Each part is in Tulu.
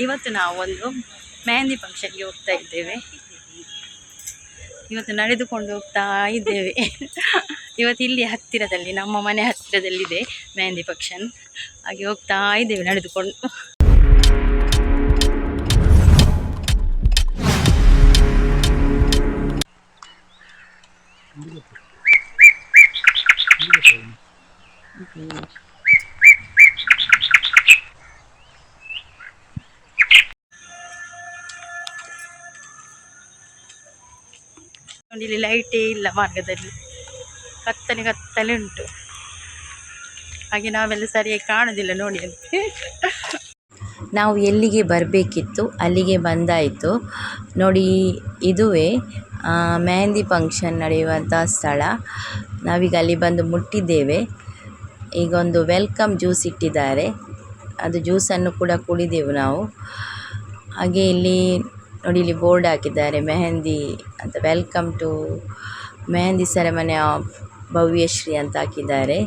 ಇವತ್ತು ನಾವು ಒಂದು ಮೆಹಂದಿ ಫಂಕ್ಷನ್ಗೆ ಹೋಗ್ತಾ ಇದ್ದೇವೆ. ಇವತ್ತು ನಡೆದುಕೊಂಡು ಹೋಗ್ತಾ ಇದ್ದೇವೆ. ಇವತ್ತು ಇಲ್ಲಿ ಹತ್ತಿರದಲ್ಲಿ, ನಮ್ಮ ಮನೆ ಹತ್ತಿರದಲ್ಲಿದೆ ಮೆಹಂದಿ ಫಂಕ್ಷನ್. ಹಾಗೆ ಹೋಗ್ತಾ ಇದ್ದೇವೆ ನಡೆದುಕೊಂಡು. ನೋಡಿ, ಇಲ್ಲಿ ಲೈಟೇ ಇಲ್ಲ. ಮಾರ್ಗದಲ್ಲಿ ಕತ್ತಲೆ ಕತ್ತಲೆ ಉಂಟು. ಹಾಗೆ ನಾವೆಲ್ಲ ಸರಿಯಾಗಿ ಕಾಣುದಿಲ್ಲ ನೋಡಿ ಅಲ್ಲಿ. ನಾವು ಎಲ್ಲಿಗೆ ಬರಬೇಕಿತ್ತು ಅಲ್ಲಿಗೆ ಬಂದಾಯಿತು. ನೋಡಿ, ಇದುವೇ ಮೆಹಂದಿ ಫಂಕ್ಷನ್ ನಡೆಯುವಂಥ ಸ್ಥಳ. ನಾವೀಗ ಅಲ್ಲಿ ಬಂದು ಮುಟ್ಟಿದ್ದೇವೆ. ಈಗ ಒಂದು welcome juice ಇಟ್ಟಿದ್ದಾರೆ. ಅದು ಜ್ಯೂಸನ್ನು ಕೂಡ ಕುಡಿದೆವು ನಾವು. ಹಾಗೆ ಇಲ್ಲಿ ನೋಡಿ, ಇಲ್ಲಿ ಬೋರ್ಡ್ ಹಾಕಿದ್ದಾರೆ ಮೆಹಂದಿ ಅಂತ. Welcome to mehndi ceremony of Bhavyashree ಅಂತ ಹಾಕಿದ್ದಾರೆ.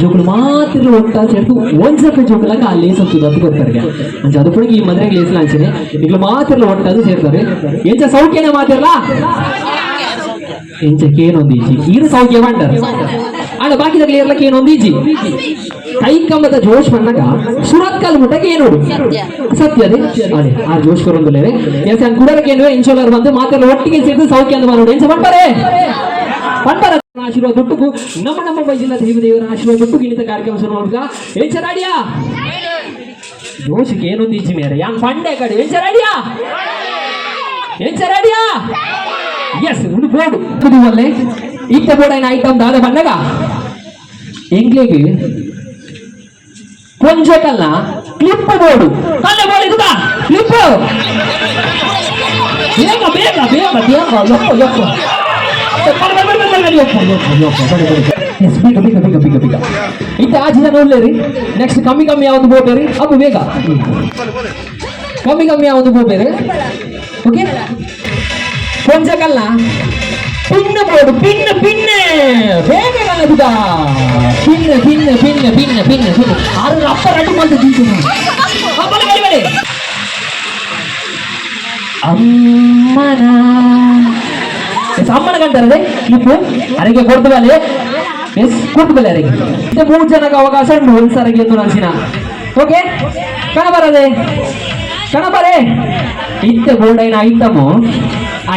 ಜೋಕುಲು ಮಾತ್ರ ಒಟ್ಟ ಸೇರ್ತು ಒಂದ್ಸರ್ತಿ ಜೋಕುಲಾಗ ಆ ಲೇಸ್ ಅಂತ ಅದು ಗೊತ್ತಾರೆ. ಅಂಚ ಅದು ಕೂಡ ಈ ಮದುವೆಗೆ ಲೇಸ್ ಅಂಚನೆ ಇಗ್ಲು ಮಾತ್ರ ಒಟ್ಟಾದು ಸೇರ್ತಾರೆ. ಎಂಚ ಸೌಖ್ಯನೇ ಮಾತಿರ್ಲಾ? ಎಂಚ ಕೇನೊಂದು ಈಜಿ ಈರು ಸೌಖ್ಯ ಬಂಡರ್ ಆಂಡ ಬಾಕಿದಾಗ ಏರ್ಲಕ್ಕೆ ಏನೊಂದು ಈಜಿ ಕೈ ಕಂಬದ ಜೋಶ್ ಬಂದಾಗ ಸುರತ್ಕಲ್ ಮುಟ್ಟಕ್ಕೆ ಏನು ಸತ್ಯ ಅದೇ ಅದೇ ಆ ಜೋಶ್ ಕೊರೊಂದುಲೇರೆ. ಎಸ್, ಕುಡರಕ್ಕೆ ಏನು ಎಂಚೋಲರ್ ಬಂದು ಮಾತೆಲ್ಲ ಒಟ್ಟಿಗೆ ಸೇರ್ತು ಸೌಖ್ಯ ಅಂತ ಮಾಡೋಡು. ಎಂಚ ಪಂಪರೆ ಪಂಪರ ಆಶೀರ್ವಾದ ದುಟ್ಟುಕು ನಮ್ಮ ನಮ್ಮ ಬೈಜಿನ ದೈವ ದೇವರ ಆಶೀರ್ವಾದ ದುಟ್ಟು ಗಿಣಿತ ಕಾರ್ಯಕ್ರಮ ಶುರು ಮಾಡುಗ. ಎಂಚ ರಾಡಿಯಾ? ಜೋಶಿಗೆ ಏನೊಂದು ಇಜ್ಜಿ ಮೇರೆ ಯಾನ್ ಪಂಡೆ ಕಡೆ. ಎಂಚ ರಾಡಿಯಾ? ಎಂಚ ರಾಡಿಯಾ? ಎಸ್, ಉಂಡು ಬೋರ್ಡ್ ಕುದುವಲ್ಲೆ ಇತ್ತ ಬೋರ್ಡ್ ಐನ ಐಟಮ್ ದಾದ ಬಂದಾಗ ಎಂಗ್ಲಿಗೆ ಕೊಂಚಕಲ್ನ ಕ್ಲಿಪ್ ಬೋರ್ಡು ಕಲ್ಲ ಬೋರ್ಡ್ ಇದುಕ ಕ್ಲಿಪ್. ಬೇಗ ಬೇಗ ಬೇಗ ಬೇಗ, ಯಪ್ಪ ಯಪ್ಪ, ಬಡ ಬಡ ಬಡ ಬಡ, ಯಪ್ಪ ಯಪ್ಪ ಯಪ್ಪ, ಬಡ ಬಡ. ಎಸ್, ಬೇಗ ಬೇಗ ಬೇಗ ಬೇಗ ಬೇಗ. ಇತ್ತ ಆಚೆ ಜನ ಉಳ್ಳೇರಿ. ನೆಕ್ಸ್ಟ್ ಕಮ್ಮಿ ಕಮ್ಮಿ ಯಾವ್ದು ಬೋಬೇರಿ. ಅಪ್ಪು ಬೇಗ, ಕಮ್ಮಿ ಕಮ್ಮಿ ಯಾವ್ದು ಬೋಬೇರಿ. ಓಕೆ, ಕೊಂಚಕಲ್ಲ ಪಿನ್ ಬೋರ್ಡ್, ಪಿನ್ ಪಿನ್ ಬೇಗ ಕಲ್ಲದುಗ. Pin pin pin pin pin pin. ಆರು ಅಪ್ಪ ರೆಡಿ ಮಾಡ್ತು. ಬಲೆ ಬಲೆ ಬಲೆ. ಅಮ್ಮನ ಎಸ್, ಅಮ್ಮನ ಕಂಟಾರದೆ ಕ್ಲಿಪ್ ಅರೆಗೆ ಕೊಡ್ತು ಬಲೆ. ಎಸ್, ಕೊಟ್ಟು ಬಲೆ ಅರೆಗೆ. ಮತ್ತೆ ಮೂರು ಜನಕ್ಕೆ ಅವಕಾಶ ಉಂಟು ಒಂದು ಸರಿಗೆ ಎಂದು ನನ್ಸಿನ. ಓಕೆ, ಕಣ ಬರದೆ ಕಣ ಬರೆ. ಇತ್ತೆ ಬೋರ್ಡ್ ಐನ ಐಟಮು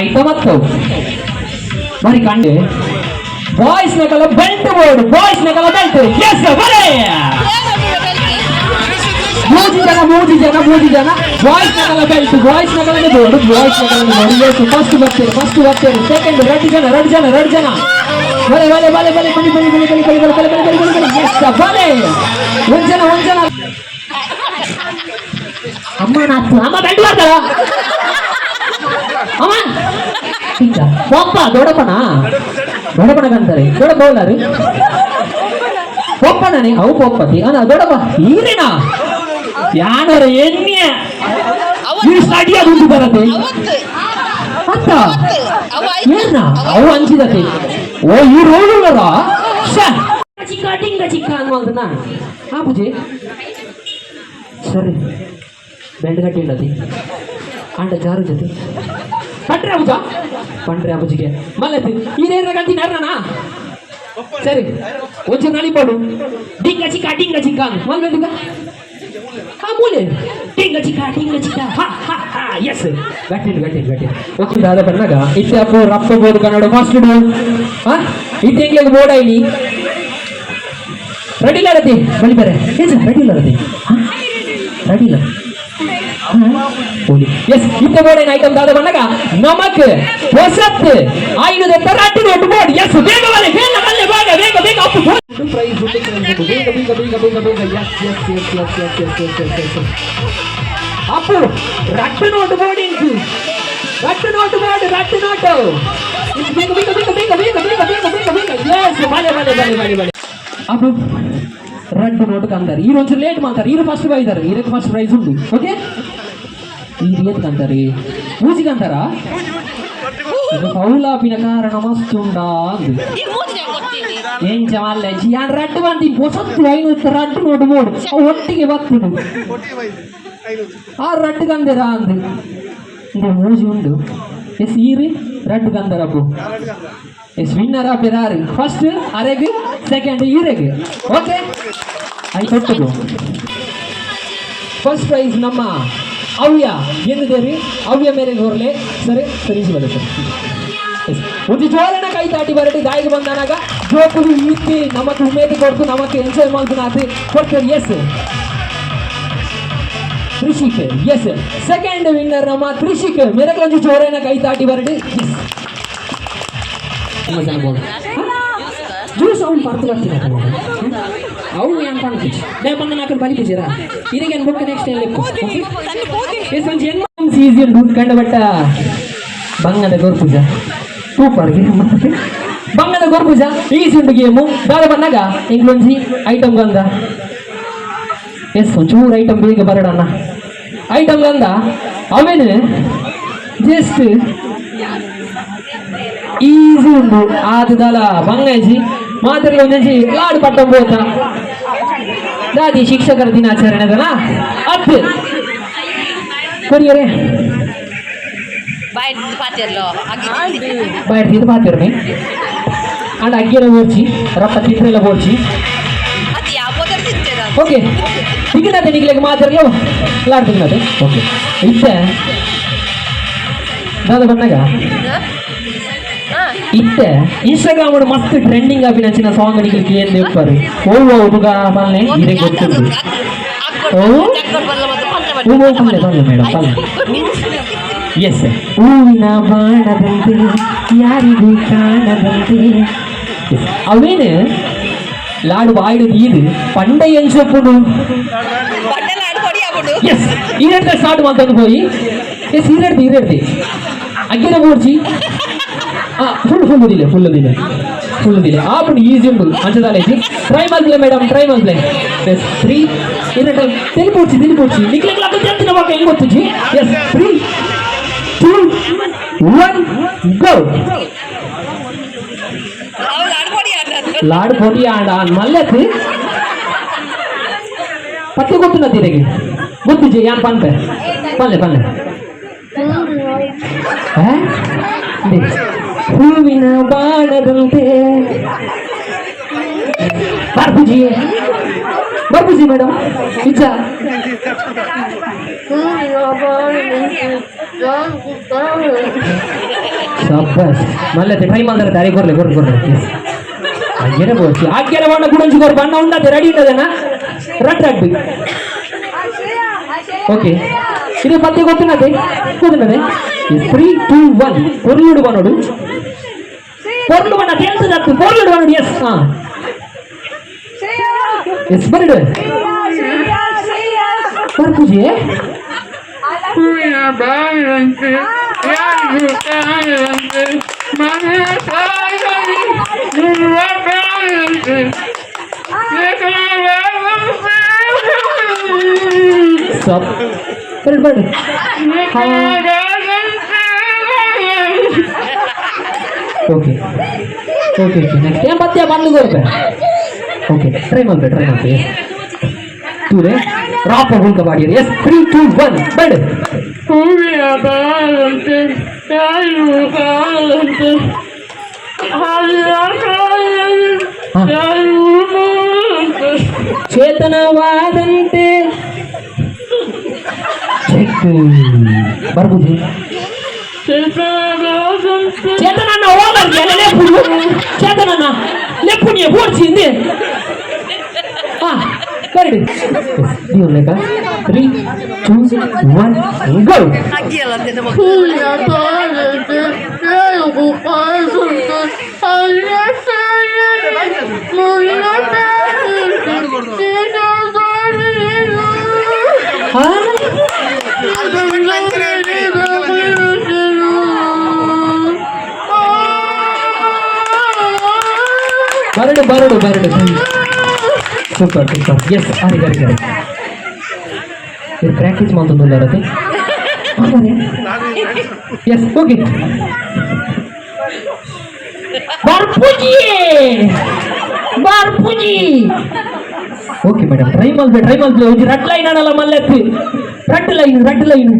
ಐಟಮ್ ಅತ್ತವು ಬಾರಿ ಕಂಡೆ. ಬಾಯ್ಸ್ ನಕಲ ಬೆಲ್ಟ್ ಬೋರ್ಡ್, ಬಾಯ್ಸ್ ನಕಲ ಬೆಲ್ಟ್. ಎಸ್, ಬರೇ. ಮೂಜಿ ಜನ, ಮೂಜಿ ಜನ, ಮೂಜಿ ಜನ. ಬಾಯ್ಸ್ ನಕಲ ಬೆಲ್ಟ್, ಬಾಯ್ಸ್ ನಕಲನೆ ಬೋರ್ಡ್, ಬಾಯ್ಸ್ ನಕಲನೆ ಬೋರ್ಡ್. ಎಸ್, ಫಸ್ಟ್ ಬರ್ತೀರಿ, ಫಸ್ಟ್ ಬರ್ತೀರಿ. ಸೆಕೆಂಡ್ ಎರಡು ಜನ, ಎರಡು ಜನ, ಎರಡು ಜನ. ಬಲೆ ಬಲೆ ಬಲೆ ಬಲೆ, ಬಲಿ ಬಲಿ ಬಲಿ ಬಲಿ ಬಲಿ ಬಲಿ ಬಲಿ ಬಲಿ ಬಲಿ ಬಲಿ. ಎಸ್, ಬಲೆ. ಒಂದ್ ಜನ, ಒಂದ್ ಜನ. ಅಮ್ಮ ನಾತು ಅಮ್ಮ ಬೆಲ್ಟ್ ಬರ್ತಾರ ಅಮ್ಮ. ಪೊಪ್ಪ ದೊಡ್ಡಪ್ಪನ, ದೊಡ್ಡಪ್ಪನ ಕಂತಾರೆ. ದೊಡ್ಡಪ್ಪ ಹೋಲಾರು ಪೊಪ್ಪನೇ ಅವು ಪೊಪ್ಪತಿ ಅಣ್ಣ. ದೊಡ್ಡಪ್ಪ ಈರೇನಾ ಯಾನರ ಎಣ್ಣೆ ಈ ಸ್ಟಡಿಯ ದುಡ್ಡು ಬರತ್ತೆ ಅತ್ತ ಏನ ಅವು ಹಂಚಿದತೆ. ಓ, ಈ ರೋಡುಗಳರ ಚಿಕ್ಕ ಡಿಂಗ ಚಿಕ್ಕ ಅನ್ನುವಂತನ. ಹಾ ಪೂಜೆ ಸರಿ, ಬೆಂಡ್ ಗಟ್ಟಿ ಇಲ್ಲತಿ ಅಂಡ ಜಾರು ಜೊತೆ ಪಂಡ್ರೆ ಅಬುಜ ಪಂಡ್ರೆ ಅಬುಜಿಗೆ ಮಲ್ಲತಿ ಇದೇನ ಕಂತಿ ನರ್ನಾ. ಸರಿ, ಒಂಚೂರು ನಳಿಬೋಡು. ಡಿಂಗ ಚಿಕ್ಕ ಡಿಂಗ ಚಿಕ್ಕ ಮಲ್ಬೇಕ. ಹಾ, ಮೂಲೆ ಡಿಂಗ ಚಿಕ್ಕ ಡಿಂಗ ಚಿಕ್ಕ. ಹಾ ಹಾ ಹಾ. ಎಸ್, ಗಟ್ಟಿ ಗಟ್ಟಿ ಗಟ್ಟಿ. ಓಕೆ, ದಾದ ಬಂದಾಗ ಇತ್ತೆ ಅಪ್ಪು ರಪ್ಪ ಬೋರ್ಡ್ ಕನ್ನಡ ಫಸ್ಟ್ do. ಹಾ, ಇತ್ತೆ ಎಂಗ್ಲಿಗೆ ಬೋರ್ಡ್ ಐನಿ ರೆಡಿ ಇಲ್ಲ ರತಿ ಬಳಿ ಬರೆ. ಏನ್ ರೆಡಿ ಇಲ್ಲ ರತಿ? ಹಾ, ರೆಡಿ ಇಲ್ಲ ಹೋಲಿ. ಎಸ್, ಇತ್ತ ಬೋರ್ಡ್ ಏನ್ ಐಟಮ್ ದಾದ ಬಂದಾಗ ನಮಕ್ ಹೊಸತ್ ಆಯುಧದ ತರಾಟಿ ನೋಟು ಬೋರ್ಡ್. ಎಸ್, ಬೇಗ ಬಲೆ, ಬೇಗ ಬಲ್ಲೆ, ಬೇಗ ಬೇಗ ಬೇಗ. ಅಪ್ಪು ಪ್ರೈಸ್ ಬೇಗ ಬೇಗ ಬೇಗ ಬೇಗ ಬೇಗ. Yes yes yes yes yes yes yes yes yes. Appu ರಟ್ಟು note board ಇಂಕು ರಟ್ಟು note board, ರಟ್ಟು note. ಬೇಗ ಬೇಗ ಬೇಗ ಬೇಗ ಬೇಗ ಬೇಗ ಬೇಗ ಬೇಗ ಬೇಗ. ಎಸ್, ಬಲೆ ಬಲೆ ಬಲೆ ಬಲೆ ಬಲೆ. ಅಪ್ಪು ರಡ್ಡು ರಡ್ಡು ನೋಟು ಕಂತಾರೆ. ಈರು ಒಂಚೂರು ಲೇಟ್ ಮಾಡ್ತಾರೆ. ಈರು ಫಸ್ಟ್ ಬೈದಾರೆ, ಈರಕ್ಕೆ ಫಸ್ಟ್ ಪ್ರೈಸ್ ಉಂಟು. ಓಕೆ, ಈರು ಏತ್ ಕಂತಾರೆ? ಮೂಜಿಗೆ ಅಂತಾರ. ಫೌಲಾಪಿನ ಕಾರಣ ಮಸ್ತ್ ಉಂಡಾ ಅಂದು. ಎಂಚ ಮಲ್ಲೆ ಯಾನ್ ರಡ್ಡು ಬಂದಿ ಪೊಸತ್ತು 500 ರಡ್ಡು ನೋಟು ಬೋಡು. ಅವು ಒಟ್ಟಿಗೆ ಬತ್ತುಂಡು. ಆ ರಡ್ಡು ಕಂದೆರ ಅಂದು. ಇಂದು ಮೂಜಿ ಉಂಡು. ಎಸ್, ಈರು ರಡ್ಡು ಕಂದರಪ್ಪು. ಎಸ್, ವಿನ್ನರ್ ಆಪೆದಾರು. ಫಸ್ಟ್ ಅರೆಗ್, ಸೆಕೆಂಡ್ ಈರೆಗ್. ಓಕೆ, ಐತೊಟ್ಟುಗು ಫಸ್ಟ್ ಪ್ರೈಸ್ ನಮ್ಮ ಅವ್ಯ ಎಂದಿದ್ದೇರಿ. ಅವ್ಯ ಮೇರೆಗೆ ಹೊರಲೆ. ಸರಿ ಸರಿ, ಬರ ಸರ್. ಎಸ್, ಒಂದು ಜೋರನ ಕೈ ತಾಟಿ ಬರಟಿ. ದಾಯಿಗೆ ಬಂದನಾಗ ಜೋಕುಲು ಈತಿ ನಮಕ್ ಉಮೇದು ಕೊಡ್ತು, ನಮಕ್ ಎಂಜಾಯ್ ಮಾಡ್ತು ಕೊಡ್ತಾರೆ. ಎಸ್, ತ್ರಿಷಿಕ್. ಎಸ್, ಸೆಕೆಂಡ್ ವಿನ್ನರ್ ನಮ್ಮ ತ್ರಿಷಿಕ್. ಮೇರೆಗೆ ಒಂದು ಜೋರನ ಕೈ ತಾಟಿ ಬರಡಿ. ಎಸ್, ತುಂಬ ಜನ ಜ್ಯೂಸ್ ಅವ್ನು ಪರ್ತು ಬರ್ತೀನಿ. ಅವು ಏನು ಪನ್ಪುಜಿ ದೇ ಬಂದ ನಾಲ್ಕು ಬಲಿ ಪೂಜೆರಾ ಇದಕ್ಕೆ ಬುಕ್ ನೆಕ್ಸ್ಟ್ ಲೆಪ್ಪು. ಎಸ್, ಒಂಜಿ ಎನ್ ಸೀಸನ್ ಕಂಡ ಬಟ್ಟ ಬಂಗದ ಗೋರ್ಪೂಜ ಸೂಪರ್. ಬಂಗದ ಗೋರ್ಪೂಜ ಈಸಿ ಉಂಟು ಗೇಮು. ದಾದ ಬಂದಾಗ ಇಂಗ್ಲೊಂಜಿ ಐಟಮ್ ಗಂದ. ಎಸ್, ಒಂಚೂರು ಐಟಮ್ ಬೇಗ ಬರಡಣ್ಣ. ಐಟಮ್ ಗಂದ ಅವೇನು ಜಸ್ಟ್ ಈಸಿ ಉಂಟು. ಆತದಲ ಬಂಗಾಜಿ ಮಾತ್ರ ಒಂದೊಂಜಿ ಲಾಡು ಪಟ್ಟ ಬೋತ. ದಾದಿ ಶಿಕ್ಷಕರ ದಿನಾಚರಣೆದಲ್ಲ ಅತ್ತು ಕೊರಿಯರೇ. ಬಾಯ್ ಪಾತೆರ್ಲೋ. ಬಾಯ್ದು ಇದು ಪಾತಿರ್ನಿ ಅಂಡ್ ಅಗ್ಗಿರ ಬೋರ್ಚಿ, ರಪ್ಪ ತಿಂತ್ರೆಲ್ಲ ಬೋರ್ಚಿ. ಅದು ಯಾವ ತಿಂತೇವೆ. ಓಕೆ, ತಿಂಗಳದೆ ನಿಗ್ಲೆಗ್ ಮಾತಾಡ್ಲೋ ಲಾಡ್ ತಿಂಗಳದೆ. ಓಕೆ, ಇತ್ತೆ ದಾದ ಬಂದಾಗ ಇತ್ತೆ ಇನ್ಸ್ಟಾಗ್ರಾಮ್ ಮಸ್ತ್ ಟ್ರೆಂಡಿಂಗ್ ಆಪಿನಂಚಿನ ಸಾಂಗ್ ನಿಗ್ಲಿಕ್ಕೆ ಏನ್ ಲೆಪ್ಪರು? ಓ ಹುಡುಗ ಪಲ್ಲೆ ಇದೇ ಗೊತ್ತುಂಟು. ಓ ಹೂವು ಪಲ್ಲೆ ಪಲ್ಲೆ ಮೇಡಮ್ ಪಲ್ಲೆ. ಎಸ್, ಹೂವಿನ ಬಾಣದಂತೆ ಯಾರಿಗೂ ಕಾಣದಂತೆ. Yes. ಅವೇನು ಲಾಡು ಬಾಯ್ಡು ಇದು ಪಂಡ ಎಂಚೊಪ್ಪುಡು. ಎಸ್, ಈರೆಡ್ದ ಸ್ಟಾರ್ಟ್ ಮಾಡ್ಕೊಂಡು ಹೋಯಿ. ಎಸ್, ಈರೆಡ್ದು ಈರೆಡ್ದು ಅಗ್ಗಿನ ಬೋರ್ಚಿ. ಫುಲ್ ಫುಲ್ ದಿಲೆ, ಫುಲ್ ದಿಲೆ, ಫುಲ್ ದಿಲೆ. ಆಪುಂಡು, ಈಸಿ ಉಂಟು. ಅಂಚದಾಲೇಜಿ ಟ್ರೈ ಮಲ್ಪ್ಲೆ ಮೇಡಮ್, ಟ್ರೈ ಮಲ್ಪ್ಲೆ. ಎಸ್, ತ್ರೀ ಈರೆಡ್ ತೆಲಿಪೋಡ್ಚಿ, ತೆಲಿಪೋಡ್ಚಿ. ನಿಕ್ಲೆ ತೆಲ್ತಿನ ಬಾಕ ಹೆಂಗ್ ಗೊತ್ತುಜಿ. ಎಸ್, 3, 2, 1, ಗೋ. ಲಾಡು ಪೊಡಿ ಆಡ ಮಲ್ಲೆತ್ ಪತ್ತೆ ಗೊತ್ತು ತಿರಗಿ ಗೊತ್ತು ಯಾನ್ ಪನ್ಪೆ. ಪಲ್ಲೆ ಪಲ್ಲೆ. ಆ? ಇದೆ. ಹೂವಿನ ಬಾಣದಂತೆ ಬರ್ಪುಜಿ, ಬರ್ಪುಜಿ ಮೇಡಮ್ ಇಚ್ಚ. ಶಬ್ಬಾಸ್ ಮಲ್ಲೆತ್ತೆ. ಟ್ರೈ ಮಾಡ್ತಾರೆ. ದಾರಿ ಕೊರ್ಲೆ ಕೊರ್ಲೆ ಕೊರ್ಲೆ. ಎಸ್, ಅಗ್ಗೆರೆ ಬೋರ್ಚಿ. ಅಗ್ಗೆರೆ ಬಣ್ಣ ಗುಡಂಚಿ ಕೊರ್. ಬಣ್ಣ ಉಂಡತೆ, ರೆಡಿ ಉಂಟದನ ರಟ್ ರಟ್. ಓಕೆ, ಇದು ಪತ್ತೆ ಗೊತ್ತಿನದೆ, ಗೊತ್ತಿನದೆ. 3, 2, 1 ಕೊರ್ಲುಡು ಬನ್ನೋಡು, ಕೊರ್ಲು ಬಣ್ಣ ತೇಲ್ತದತ್ತು. ಕೊರ್ಲುಡು ಬನ್ನೋಡು. ಎಸ್, ಹಾ, ಎಸ್, ಬರಡು ಬರ್ಪುಜಿ. ಹೂವಿನ ಬಾಣದಂತೆ ಯಾರಿಗೂ ಕಾಣದಂತೆ ಮನೆಯ ತಾಯಿ ನಿಮ್ಮ ಬಾಣದಂತೆ. ಸ್ಟಾಪ್. ಬರಡು ಬರಡು. ಓಕೆ ಓಕೆ ಓಕೆ, ನೆಕ್ಸ್ಟ್ ಏನ್ ಪತ್ಯ ಬಂದು ಕೊರ್ಪೆ. ಓಕೆ, ಟ್ರೈ ಮಾಡ್ಬೇ, ಟ್ರೈ ಮಾಡ್ಬೇ. ತೂರೆ ರಾಪ ಹುಲ್ಕ ಬಾಡಿಯರ್. ಎಸ್, 3, 2, 1, ಬರಡು. ಹೂವಿನ ಬಾಣದಂತೆ ಯಾರಿಗೂ ಕಾಣದಂತೆ ಯಾರಿಗೂ ನೋಡದಂತೆ. ಚೇತನವಾದಂತೆ ಚೆಕ್ ಬರ್ಬುಜಿ. ಚೇತನವಾದಂತೆ. ಚೇತನನ್ನ ಹೋಗಲ್ಲ ಲೆಪ್ಪು. ಚೇತನನ್ನ ಲೆಪ್ಪು ನೀ ಬೋಡ್ಸಿ ಹಿಂದೆ. ಹಾ, ಬರಡಿ ನೀವು ಲೆಕ್ಕ. 3, 2, 1, ಗೋ. ಹೂವಿನ ಬಾಣದಂತೆ ಯಾರಿಗೂ ಕಾಣದಂತೆ ಹಾ. ಬರಡು ಬರಡು ಬರಡು. Super super. S, ಅರೆ ಗರಿ ಗರಿ ಇದು ಪ್ರಾಕ್ಟೀಸ್ ಮಾಡ್ತಂದುಲ್ಲಾರತೆ. Yes, okay. ಬರ್ಪುಜಿ ಬರ್ಪುಜಿ. ಓಕೆ ಮೇಡಮ್, ಟ್ರೈ ಮಲ್ಪೆ, ಟ್ರೈ ಮಲ್ಪೆ. ಒಂಜಿ ರಡ್ ಲೈನ್ ಅನಲ್ಲ ಮಲ್ಲೆತ್ತಿ, ರಡ್ ಲೈನ್, ರಡ್ ಲೈನ್.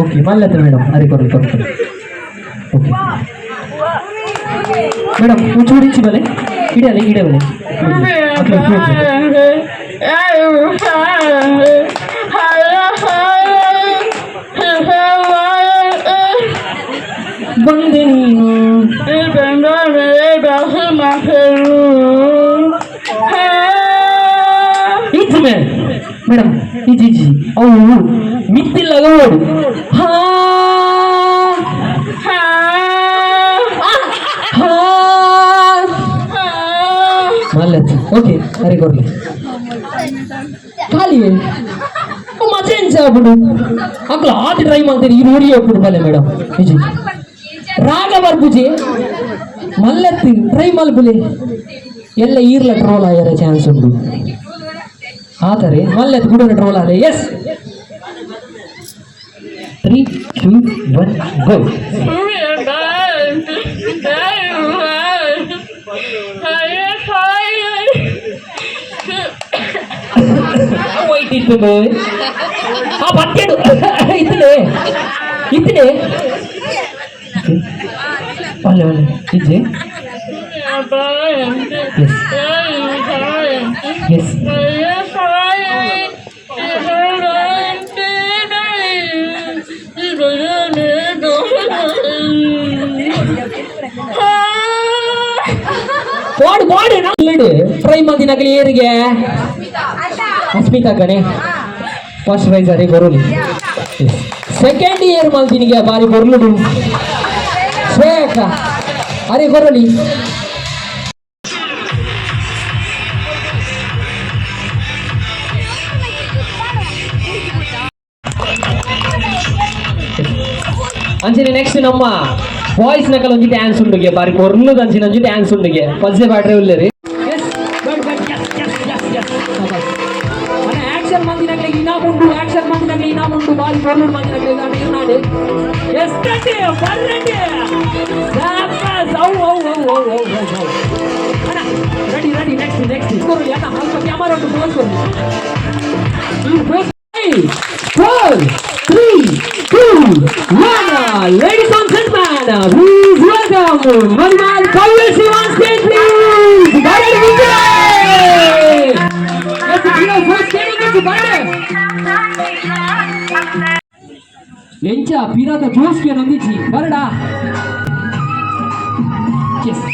Okay, ಮಲ್ಲೆತ್ತ madam. ಅರೆ ಕೊರ್ಲಿ ಕೊರ್ಲಿ. ಓಕೆ ಮೇಡಮ್, ಒಂಚೂರು ಇಂಚಿ ಬಲೆ, ಇಡಲೆ ಇಡಲೆ. ಬಾರಂತೆ ಯಾರು ಹರ ಹರ ಬಂದೆ ನೀನು. ಇಜ್ಜಿ ಮೇಡಮ್, ಇಜ್ಜಿ ಇಜ್ಜಿ. ಅವು ಮಿತ್ತಿಲ್ಲ ಓಡು. ಹಾ ಹಾ. ಮಲ್ಲತ್ತು. ಓಕೆ, ಅರೆ ಕೊಡ್ಲಿ. ಖಾಲಿ ಮಜೆ ಆಪುಂಡು. ಅಕ್ಲ ಆತಿ ಟ್ರೈ ಮಾಡ್ತೀರಿ. ಈ ರೂಢಿ ಹೋಗ್ಬಿಡು. ಬಲೆ ಮೇಡಮ್, ನಿಜ ರಾಗ ಬರ್ಪುಜಿ. ಮಲ್ಲತ್ತಿ, ಟ್ರೈ ಮಲ್ಪುಲಿ. ಎಲ್ಲ ಈರ್ಲ ಟ್ರೋಲ್ ಆಯರ ಚಾನ್ಸ್ ಉಂಟು. ಆತರೆ ಮಲ್ಲತ್ ಗುಡನ ಟ್ರೋಲ್ ಆಲೆ. Yes, 3, 2, 1, go. White ಇತ್ತು. ಆ ಬತ್ತೆಡು ಇತ್ತಲೇ ಇತ್ತಲೇ. ಒಳ್ಳೆ ಒಳ್ಳೆ ಇಜ್ಜೆ. S S. ಪಾಡು ಪಾಡು ನಾಡು. ಟ್ರೈ ಮಲ್ದಿನಗಲಿ ಏರಿಗೆ ಅಸ್ಮಿತಾ ಕಣೆ. ಫಸ್ಟ್ ಪ್ರೈಸ್ ಅರೆ ಬರೋಲಿ. ಸೆಕೆಂಡ್ ಇಯರ್ ಮಲ್ದಿನಿಗೆ ಬಾರಿ ಬೊರ್ಲುಡು. ಶ್ರೇಯಕ್ಕ ಅರೆ ಬರೋಲಿ. ಅಂಚನೆ ನೆಕ್ಸ್ಟ್ ನಮ್ಮ ಬಾಯ್ಸ್ ನಕಲ್ ಒಂಜಿ ಡ್ಯಾನ್ಸ್ ಉಂಡುಗೆ. ಬಾರಿ ಪೊರ್ಲುದ ಅಂಚಿನ ಒಂಜಿ ಡ್ಯಾನ್ಸ್ ಉಂಡುಗೆ. ಪಜ್ಜೆ ಬ್ಯಾಟ್ರಿ ಉಲ್ಲೇರಿ. ಆಕ್ಷನ್ ಮಂದಿನಗ್ಲೆ ಇನಾಮ್ ಉಂಡು. ಆಕ್ಷನ್ ಮಂದಿನಗ್ಲೆ ಇನಾಮ್ ಉಂಡು. ಬಾರಿ ಪೊರ್ಲುಡು ಮಂದಿನಗ್ಲೆ ಇರ್ನಾಡು. ಎಸ್, ಬರ್ರೆಡ್ಡಿ. ಅವು ಅವು ಅವು ಅವು ಅವು ಅವು ಅವು. ಅಣ್ಣ, ರೆಡಿ ರೆಡಿ. ನೆಕ್ಸ್ಟ್ ನೆಕ್ಸ್ಟ್ ಕೊರ್ಲಿ ಅಣ್ಣ. ಅಲ್ಪ ಕ್ಯಾಮರಾ ಉಂಟು, ಪೋಸ್ ಕೊರ್ಲಿ. ಈ pose. 4, 3, 2, 1. Ladies and gentlemen, please welcome Manimal Kavyasi on stage, please. Bharat Vijay. Yes, you know, first standing is Bharat. ಎಂಚ ಪಿರಾತ ಜೋಸ್ಗೆ ನಂದಿಚಿ ಬರಡ. ಎಸ್.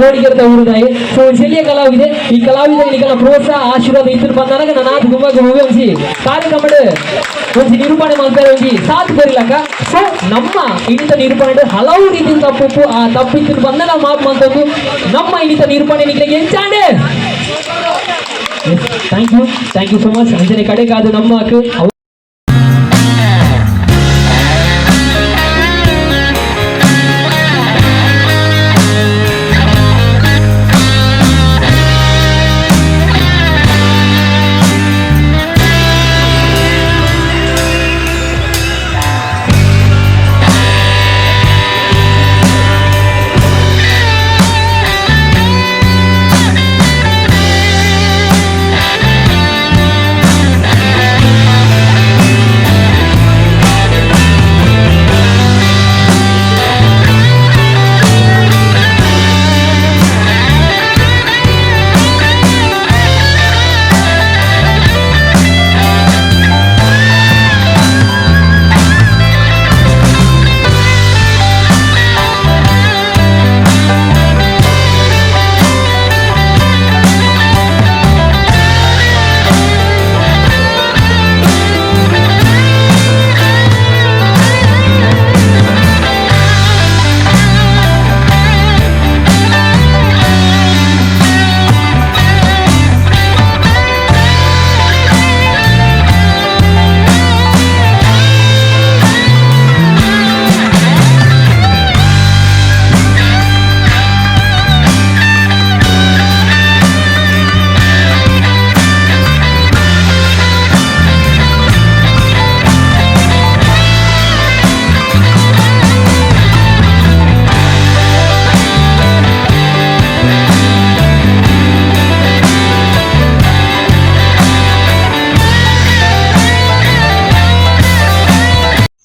ಕೋಡಿಗೆರೆದ ಊರುದಾಯಿ. ಸೊ ಶೆಲ್ಯ ಕಲಾವಿದೆ. ಈ ಕಲಾವಿದ ನಿಕಲ ಪ್ರೋತ್ಸಾಹ, ಆಶೀರ್ವಾದ ಇತ್ತು ಬಂದಾಗ ನಾನು ಗುಮ್ಮಗ ಒಂಜಿ ಕಾರ್ಯಕ್ರಮಡ್ ಒಂಜಿ ನಿರೂಪಣೆ ಮಲ್ಪೆರೆ ಒಂಜಿ ಸಾಥ್ ಬರಿಲಕ್ಕ. ಸೊ ನಮ್ಮ ಇನ್ನಿತ ನಿರೂಪಣೆ ಹಲವು ರೀತಿಯ ತಪ್ಪು, ಆ ತಪ್ಪಿತ್ತು ಬಂದ ನಾವು ಮಾತು ಮಂತದ್ದು. ನಮ್ಮ ಇನ್ನಿತ ನಿರೂಪಣೆ ನಿಕ್ಲೆಗ್ ಎಂಚಾಂಡೆ? Thank you, thank you so much. ಅಂಚನೆ ಕಡೆಗಾದ ನಮ್ಮ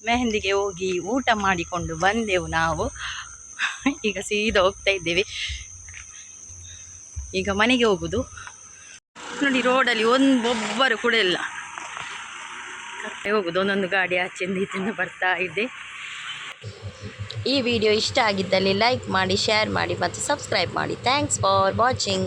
ಮೆಹಂದಿಗೆ ಹೋಗಿ ಊಟ ಮಾಡಿಕೊಂಡು ಬಂದೆವು ನಾವು. ಈಗ ಸೀದಾ ಹೋಗ್ತಾ ಇದ್ದೇವೆ, ಈಗ ಮನೆಗೆ ಹೋಗುದು. ನೋಡಿ, ರೋಡಲ್ಲಿ ಒಂದು ಒಬ್ಬರು ಕೂಡ ಇಲ್ಲ. ಹೋಗುದು, ಒಂದೊಂದು ಗಾಡಿ ಆಚೆಯಿಂದ ಈಚೆಯಿಂದ ಬರ್ತಾ ಇದೆ. ಈ ವಿಡಿಯೋ ಇಷ್ಟ ಆಗಿದ್ದಲ್ಲಿ ಲೈಕ್ ಮಾಡಿ, ಶೇರ್ ಮಾಡಿ ಮತ್ತು ಸಬ್ಸ್ಕ್ರೈಬ್ ಮಾಡಿ. Thanks for watching.